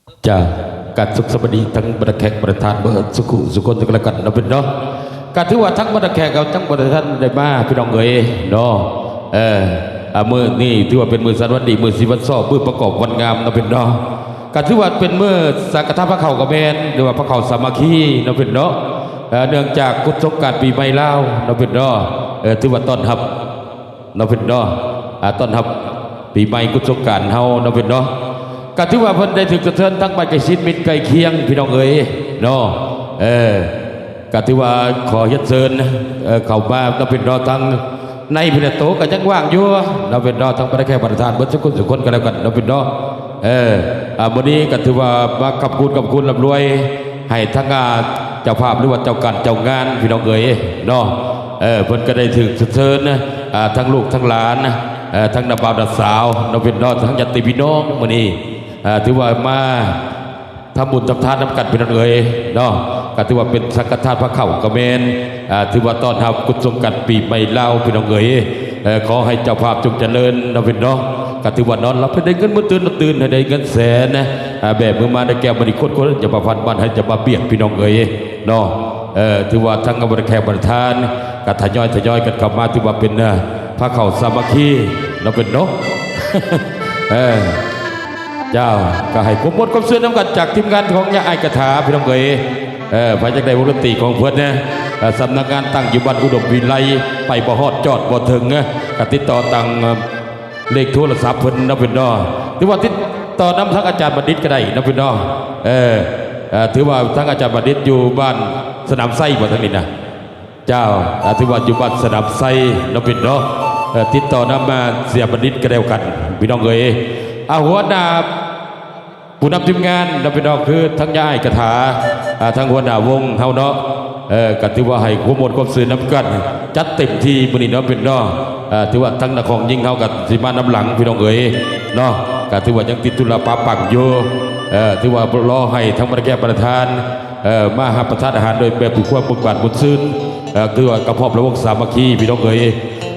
ເຈົ້າ ກະສຸກສະບາຍດີທັງບັນດາແຂກບັນດາທ່ານເບິດສຸຂູສຸຄົນກັນແລ້ວກັນເນາະພີ່ນ້ອງເນາະ. ກະຖືວ່າທັງບັນດາແຂກເຮົາຍັງບໍ່ທັນໄດ້ມາພີ່ນ້ອງເອີຍເນາະ. ເອີ ອາ ມື້ນີ້ຖືວ່າເປັນມື້ສັນວັນດີ ມື້ສີວັນຊອບ ມື້ປະກອບວັນງາມເນາະພີ່ນ້ອງເນາະ. ກະຖືວ່າເປັນມື້ສັງຄະທານພາເຂົ້າກະແມ່ນ ຫຼືວ່າພາເຂົ້າສາມັກຄີເນາະພີ່ນ້ອງເນາະ. ເອີ ເນື່ອງຈາກກຸດສົງການປີໃໝ່ລາວເນາະພີ່ນ້ອງເນາະ. ເອີ ຖືວ່າຕ້ອນຮັບ ເນາະພີ່ນ້ອງເນາະ ອາ ຕ້ອນຮັບປີໃໝ່ກຸດສົງການເຮົາເນາະພີ່ນ້ອງເນາະ. ກະຖືວ່າເພິ່ນໄດ້ຖືກສະເຊີນທັງບ້ານໃກ້ຊິດມິດໃກ້ຄຽງພີ່ນ້ອງເອີຍເນາະ. ເອີ ກະຖືວ່າຂໍຮຽນເຊີນ ເອີ ເຂົ້າມາເນາະພີ່ນ້ອງເນາະ. ທາງໃນພີ່ນ້ອງໂຕກະຍັງວ່າງຢູ່ເນາະພີ່ນ້ອງເນາະ. ທັງບັນດາແຂກບັນດາທ່ານເບິດສຸຂູສຸຄົນກັນແລ້ວກັນເນາະພີ່ນ້ອງເນາະ. ເອີ ອາ ມື້ນີ້ກະຖືວ່າມາຂອບຄຸນ ຂອບຄຸນລ່ຳລວຍໃຫ້ທັງ ອາ ເຈົ້າພາບ ຫຼືວ່າເຈົ້າການເຈົ້າງານພີ່ນ້ອງເອີຍເນາະ. ເອີ ເພິ່ນກະໄດ້ຖືກສະເຊີນ ອາ ທັງລູກທັງຫຼານ ເອີ ທັງນ້າບ່າວນ້າສາວເນາະພີ່ນ້ອງເນາະ ທັງຍາດຕິພີ່ນ້ອງມື້ນີ້ ເອີ ຖືວ່າມາທຳບຸນທຳທານນຳກັນພີ່ນ້ອງເອີຍເນາະ. ກະຖືວ່າເປັນສັງຄະທານພາເຂົ້າກະແມ່ນ ອາ ຖືວ່າຕ້ອນຮັບກຸດສົງການປີໃໝ່ລາວພີ່ນ້ອງເອີຍ. ເອີ ຂໍໃຫ້ເຈົ້າພາບຈົ່ງຈະເລີນເນາະພີ່ນ້ອງເນາະ. ກະຖືວ່ານອນຫຼັບໃຫ້ໄດ້ເງິນໝື່ນ ຕື່ນນອນຕື່ນໃຫ້ໄດ້ເງິນແສນ ອາ ແບມືມາໄດ້ແກ້ວມະນີ ຄົນຄົນຢ່າມາຟັນ ບ້ານໃຫ້ຢ່າມາບຽດພີ່ນ້ອງເອີຍເນາະ. ເອີ ຖືວ່າທັງບັນດາແຂກບັນດາທ່ານກະທະຍອຍ ທະຍອຍກັນເຂົ້າມາ ຖືວ່າເປັນ ເອີ ພາເຂົ້າສາມັກຄີເນາະພີ່ນ້ອງເນາະ. ເອີ ເຈົ້າ ກະໃຫ້ຄວາມມ່ວນຄວາມຊື່ນນຳກັນຈາກທີມງານຂອງຍາອ້າຍກະຖາພີ່ນ້ອງເອີຍ. ເອີ ໃຜຢາກໄດ້ວົງດົນຕີຂອງເພິ່ນນະ ເອີ ສຳນັກງານຕັ້ງຢູ່ບ້ານອຸດົມວິໄລ ໄປບໍ່ຮອດຈອດບໍ່ເຖິງ ກະຕິດຕໍ່ຕັ້ງ ເອີ ເລກໂທລະສັບເພິ່ນເນາະພີ່ນ້ອງເນາະ. ຫຼືວ່າຕິດຕໍ່ນຳທາງອາຈານບັນດິດກະໄດ້ເນາະພີ່ນ້ອງເນາະ. ເອີ ເອີ ຖືວ່າທາງອາຈານບັນດິດຢູ່ບ້ານສະໜາມໄຊບໍ່ ທາງນີ້ນະ? ເຈົ້າ ອາ ຖືວ່າຢູ່ບ້ານສະໜາມໄຊເນາະພີ່ນ້ອງເນາະ. ເອີ ຕິດຕໍ່ນຳມາເສຍບັນດິດກະແລ້ວກັນພີ່ນ້ອງເອີຍ. ອາ ຫົວໜ້າ ຜູ້ນຳທີມງານເນາະພີ່ນ້ອງ ຄືທັງຍາອ້າຍກະຖາ ອາ ທັງຫົວໜ້າວົງເຮົາເນາະ. ເອີ ກະຖືວ່າໃຫ້ຄວາມມ່ວນຄວາມຊື່ນນຳກັນ ຈັດເຕັມທີ່ມື້ນີ້ເນາະພີ່ນ້ອງເນາະ. ອາ ຖືວ່າທັງນັກຮ້ອງຍິງເຮົາກະຊິມານຳຫຼັງພີ່ນ້ອງເອີຍເນາະ. ກະຖືວ່າຍັງຕິດທຸລະປະປັງຢູ່ ເອີ ຖືວ່າລໍໃຫ້ທັງບັນດາແຂກບັນດາທ່ານ ເອີ ມາຮັບປະທານອາຫານໂດຍແບບຜູ້ຄວາມເບີກບານມ່ວນຊື່ນ ເອີ ຄືວ່າກະພ້ອມລະວົງສາມັກຄີພີ່ນ້ອງເອີຍ.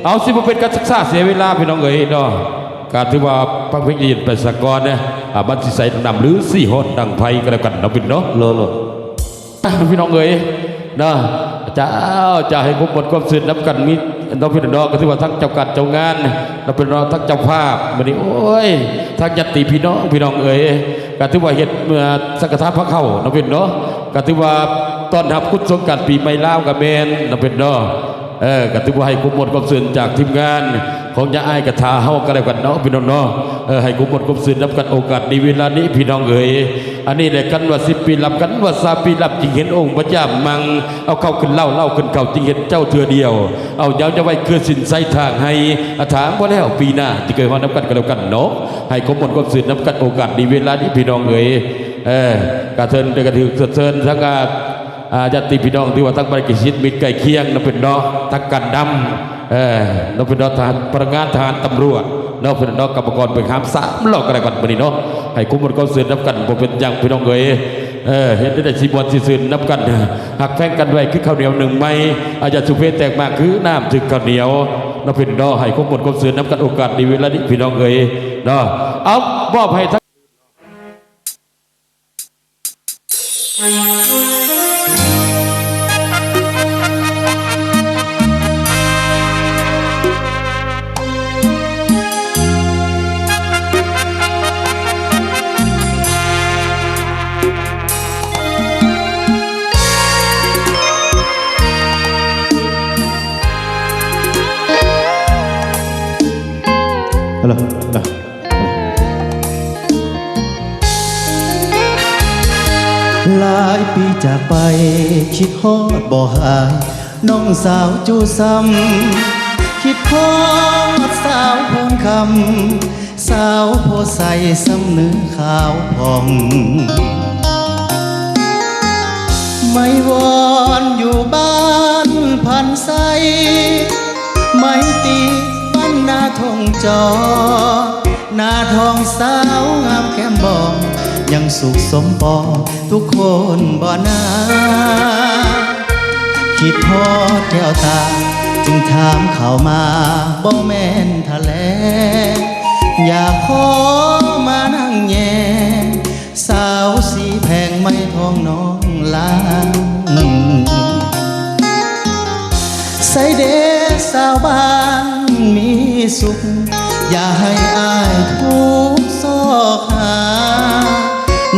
ເອົາ ຊິບໍ່ເປັນການສຶກສາເສຍເວລາພີ່ນ້ອງເອີຍເນາະ. ກະຖືວ່າຟັງເພງເຢັນໄປສາກ່ອນນະ ອາ ມັນຊິໃສທັງນ້ຳ ຫຼື ຊິຮອດດັງໄຟກະແລ້ວກັນເນາະພີ່ນ້ອງເນາະ. ໂລ ໂລ ພີ່ນ້ອງເອີຍເນາະ. ເຈົ້າ ຈະໃຫ້ຄວາມມ່ວນຄວາມຊື່ນນຳກັນມີເນາະພີ່ນ້ອງເນາະ. ກະຖືວ່າທັງເຈົ້າການເຈົ້າງານເນາະພີ່ນ້ອງເນາະ ທັງເຈົ້າພາບມື້ນີ້ ໂອ້ຍ ທັງຍາດຕິພີ່ນ້ອງ ພີ່ນ້ອງເອີຍ ກະຖືວ່າເຮັດ ເອີ ສັງຄະທານພາເຂົ້າເນາະພີ່ນ້ອງເນາະ. ກະຖືວ່າຕ້ອນຮັບກຸດສົງການປີໃໝ່ລາວກະແມ່ນເນາະພີ່ນ້ອງເນາະ. ເອີ ກະຖືວ່າໃຫ້ຄວາມມ່ວນຄວາມຊື່ນຈາກທີມງານຂອງຍາອ້າຍກະຖາເຮົາກະແລ້ວກັນເນາະພີ່ນ້ອງເນາະ. ເອີ ໃຫ້ຄວາມມ່ວນຄວາມຊື່ນນຳກັນໂອກາດນີ້ເວລານີ້ພີ່ນ້ອງເອີຍ. ອັນນີ້ແຫຼະ ຄັນວ່າສິບປີລຳ ຄັນວ່າຊາວປີລຳ ຈຶ່ງເຫັນອົງພະຍາມັງ ເອົາເຂົ້າຂຶ້ນເລົ້າ ເລົ້າຂຶ້ນເຂົ້າ ຈຶ່ງເຫັນເຈົ້າເທື່ອດຽວ ເອົາເຍົາຈະໄວ້ຄືສິນໄຊທາງໃຫ້ ອາ ທາງບໍ່ແລ້ວປີໜ້າ ຈະເກີດຮອດນຳກັນກະແລ້ວກັນເນາະ. ໃຫ້ຄວາມມ່ວນຄວາມຊື່ນນຳກັນໂອກາດນີ້ເວລານີ້ພີ່ນ້ອງເອີຍ. ເອີ ກະເຊີນ ກະຖືກເຊີນທັງ ອາ ອາ ຍາດຕິພີ່ນ້ອງ ຖືວ່າທັງບັນໃກ້ຊິດມິດໃກ້ຄຽງເນາະພີ່ນ້ອງເນາະ ທັງການນຳ ເອີ ເນາະພີ່ນ້ອງເນາະ ທະຫານ ພະນັກງານທະຫານ ຕຳຫຼວດເນາະພີ່ນ້ອງເນາະ ກຳມະກອນເບິ່ງຫ້າມສາມເນາະ ກະແລ້ວກັນມື້ນີ້ເນາະ. ໃຫ້ຄວາມມ່ວນຄວາມຊື່ນນຳກັນ ບໍ່ເປັນຫຍັງພີ່ນ້ອງເອີຍ. ເອີ ເຮັດແນວໃດຊິມ່ວນຊິຊື່ນນຳກັນ ຮັກແພງກັນໄວ້ຄືເຂົ້າໜຽວໜຶ່ງໄມ້ ອາ ຢ່າສຸເພແຕກໝາກຄືນ້ຳຖືກເຂົ້າໜຽວເນາະພີ່ນ້ອງເນາະ. ໃຫ້ຄວາມມ່ວນຄວາມຊື່ນນຳກັນໂອກາດນີ້ເວລານີ້ພີ່ນ້ອງເອີຍເນາະ. ເອົາ ມອບໃຫ້ທັງ ຮັລໂຫຼ ຮັລໂຫຼ. ຫຼາຍປີຈາກໄປ ຄິດຮອດບໍ່ຫາຍ ນ້ອງສາວຈູ່ຊ່ຳ ຄິດຮອດສາວໂພນຄຳ ສາວໂພໄຊຊ່ຳເນື້ອຂາວຜ່ອງ ໄມ້ວອນຢູ່ບ້ານພັນໄຊ ໄມ້ຕີບ້ານນາທົ່ງຈອ ໜ້າທອງສາວງາມແກ້ມບອງ ຍັງສຸກສົມປອງທຸກຄົນບໍ່ນາ ຄິດຮອດແກ້ວຕາ ຈຶ່ງຖາມເຂົ້າມາບໍ່ແມ່ນຖະແຫຼງ ຢາກຂໍມານັ່ງແຍງ ສາວ ທ້ອງນ້ອງລາງ. ໃສເດສາວບ້ານມີສຸກ ຢ່າໃຫ້ອ້າຍທຸກຊອກຫາ.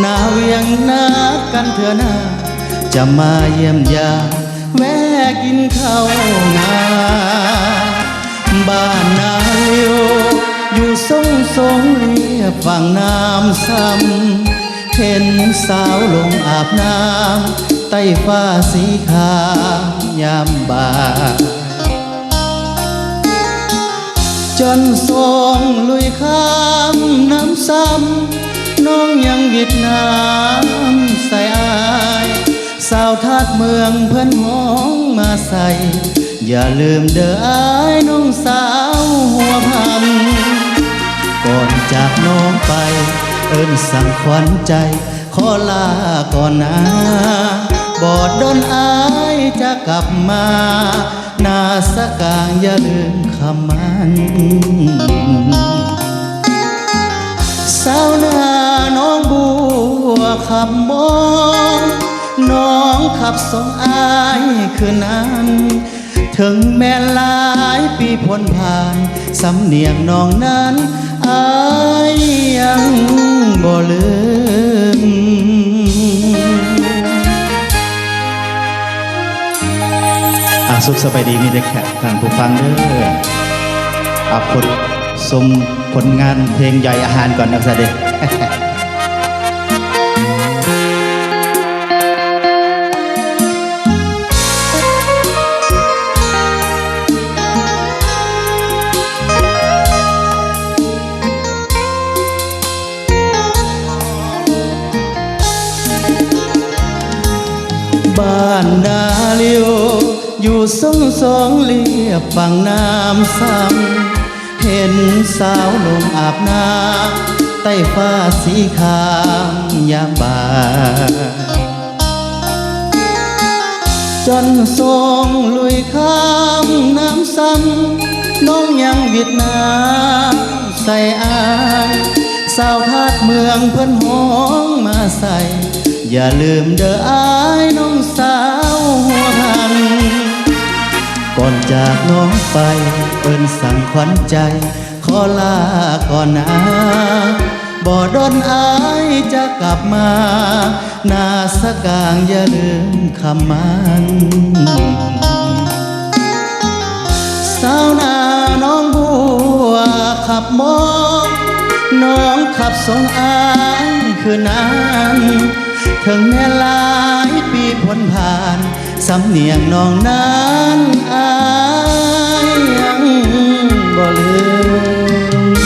ໜ້າວຽງນັດກັນເທື່ອໜ້າ ຈະມາຢ້ຽມຢາມ ແວະກິນເຂົ້າງາ. ບ້ານນາລິ້ວ ຢູ່ຊົງຊົງລຽບຝັ່ງນ້ຳຊຳ ເຫັນສາວລົງອາບນ້ຳ ໃຕ້ຟ້າສີຄາມຍາມບ່າຍ. ຈອນຊົງລຸຍຂ້າມນ້ຳຊຳ ນ້ອງຍັງວິດນ້ຳໃສ່ອ້າຍ. ສາວທາດເມືອງເພິ່ນຮ້ອງມາໃສ່ ຢ່າລືມເດີອ້າຍນ້ອງສາວຫົວພັນ. ກ່ອນຈາກນ້ອງໄປ ເອີ້ນສັງຂວັນໃຈ ຂໍລາກ່ອນນາ ບໍ່ດົນອ້າຍຈະກັບມາ ໜ້າສະກາງຢ່າລືມຄຳໝັ້ນ. ສາວໜ້າໜອງບົວຂັບມອງ ນ້ອງຂັບສົ່ງອ້າຍຄືນັ້ນ. ເຖິງແມ່ນຫຼາຍປີພົ້ນຜ່ານ ສຳນຽງນ້ອງນັ້ນອ້າຍຍັງບໍ່ລືມ. ອ່າ ສຸກສະບາຍດີ ມີແຕ່ແຂກທ່ານຜູ້ຟັງເດີ. ອ່າ ພົບຊົມຜົນງານເພງຍ່ອຍອາຫານກ່ອນເນາະ ຊະເດ. ບ້ານນາລິ້ວ ຢູ່ຊົງຊົງລຽບຝັ່ງນ້ຳຊຳ ເຫັນສາວລົງອາບນ້ຳ ໃຕ້ຟ້າສີຄາມຍາມບ່າຍ. ຈົນຊົງລຸຍຂ້າມນ້ຳຊຳ ນ້ອງຍັງວິດນ້ຳໃສ່ອ້າຍ. ສາວທາດເມືອງເພິ່ນຮ້ອງມາໃສ່ ຢ່າລືມເດີອ້າຍນ້ອງສາວຫົວພັນ. ກ່ອນຈາກນ້ອງໄປ ເອີ້ນສັງຂວັນໃຈ ຂໍລາກ່ອນນາ ບໍ່ດົນອ້າຍຈະກັບມາ ໜ້າສະກາງຢ່າລືມຄຳໝັ້ນ. ສາວໜ້າໜອງບົວຂັບມອງ ນ້ອງຂັບສົ່ງອ້າຍຄືນັ້ນ. ເຖິງແມ່ນຫຼາຍປີພົ້ນຜ່ານ ສຳນຽງນ້ອງນັ້ນອ້າຍຍັງບໍ່ລືມ.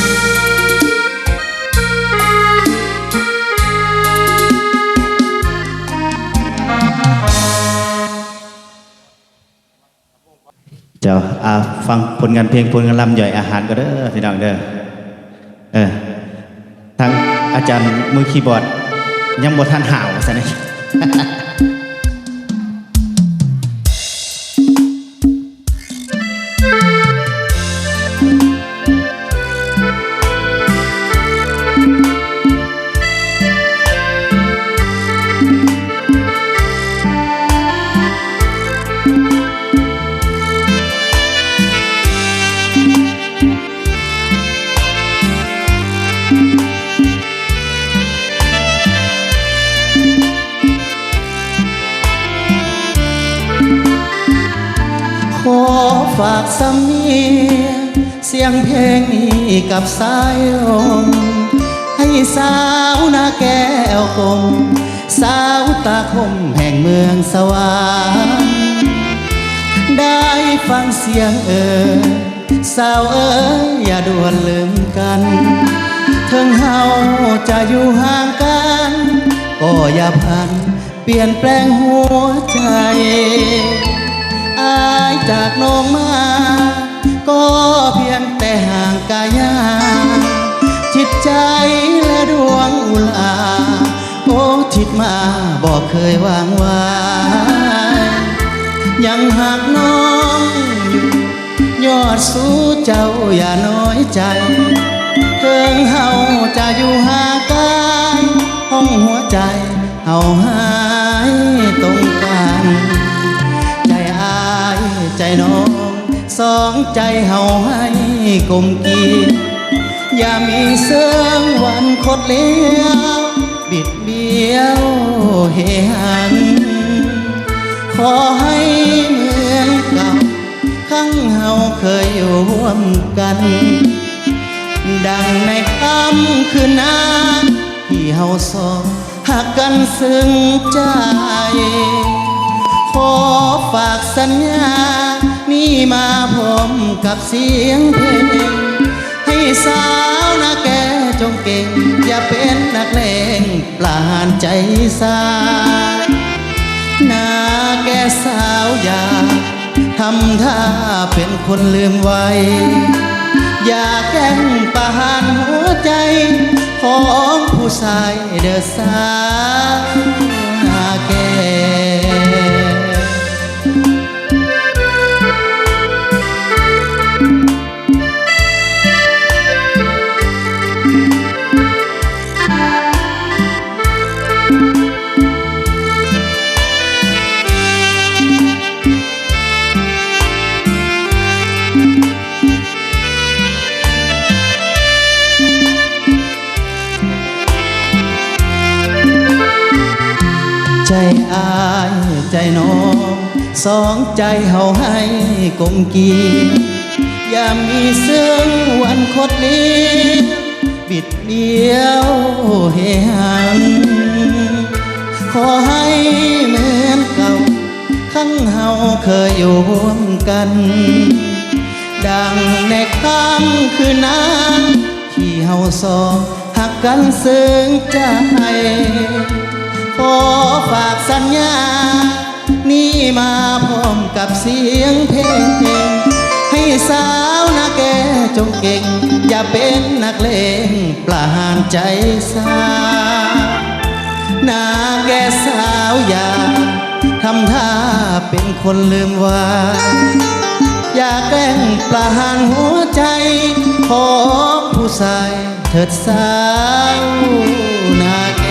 ເຈົ້າ ອ່າ ຟັງຜົນງານເພງ ຜົນງານລຳ ຍ່ອຍອາຫານກ່ອນເດີພີ່ນ້ອງເດີ. ເອີ ທາງອາຈານມືຄີບອດຍັງບໍ່ທັນຫ້າວວ່າຊັ້ນ. ຂໍຝາກສຳນຽງ ສຽງເພງນີ້ກັບສາຍລົມ ໃຫ້ສາວນາແກ້ວກົມ ສາວຕາຄົມແຫ່ງເມືອງສະຫວານ ໄດ້ຟັງສຽງເອີ ສາວເອີຍ ຢ່າດ່ວນລືມກັນ ເຖິງເຮົາຈະຢູ່ຫ່າງກັນ ກໍຢ່າພັນປ່ຽນແປງຫົວໃຈ. ອາຍຈາກນ້ອງມາ ກໍພຽງແຕ່ຮ່າງກາຍາ ຈິດໃຈ ແລະ ດວງອຸລາ ໂອ ທິດມາບໍ່ເຄີຍຫວັ່ນໄຫວ ຍັງຮັກນ້ອງຢູ່ ຍອດສູ່ເຈົ້າຢ່ານ້ອຍໃຈ ເຖິງເຮົາຈະຢູ່ຫ່າງໄກ ຫ້ອງຫົວໃຈ ເຮົາໃຫ້ຕົງກັນ ໃຈອ້າຍໃຈນ້ອງ ສອງໃຈເຮົາໃຫ້ກົມກີ ຢ່າມີເຊິ່ງວັນຄົດລ້ຽວ ບິດບ້ຽວເຫຫັນ ຂໍໃຫ້ເໝືອນເກົ່າ ຄັ້ງເຮົາເຄີຍຢູ່ຮ່ວມກັນ ດັ່ງໃນຄ່ຳຄືນນັ້ນ ທີ່ເຮົາສອງຮັກກັນເຊິ່ງໃຈ ຂໍຝາກສັນຍານີ້ມາພ້ອມກັບສຽງເພງ ໃຫ້ສາວນາແກຈົ່ງເກັ່ງ ຢ່າເປັນນັກແລງປະຫານໃຈຊາຍ ນາແກສາວຢ່າ ທຳທ່າເປັນຄົນລືມໄວ ຢ່າແກ້ງປະຫານຫົວໃຈຂອງຜູ້ຊາຍເດີ້ສາວນາແກ. ໃຈອ້າຍໃຈນ້ອງ ສອງໃຈເຮົາໃຫ້ກົມກີ ຢ່າມີເຊິ່ງວັນຄົດລີ້ ບິດບ້ຽວເຫຫັນ ຂໍໃຫ້ເໝືອນເກົ່າ ຄັ້ງເຮົາເຄີຍຢູ່ຮ່ວມກັນ ດັ່ງໃນຄ່ຳຄືນນັ້ນ ທີ່ເຮົາສອງຮັກກັນເຊິ່ງໃຈ ຂໍຝາກສັນຍານີ້ມາພ້ອມກັບສຽງເພງ ໃຫ້ສາວນາແກຈົ່ງເກັ່ງ ຢ່າເປັນນັກເລ່ນປະຫານໃຈຊາວ ນາແກສາວຢ່າ ທຳທ່າເປັນຄົນລືມໄວ ຢ່າແກ້ງປະຫານຫົວໃຈຂອງຜູ້ຊາຍເຖີດສາວນາແກ.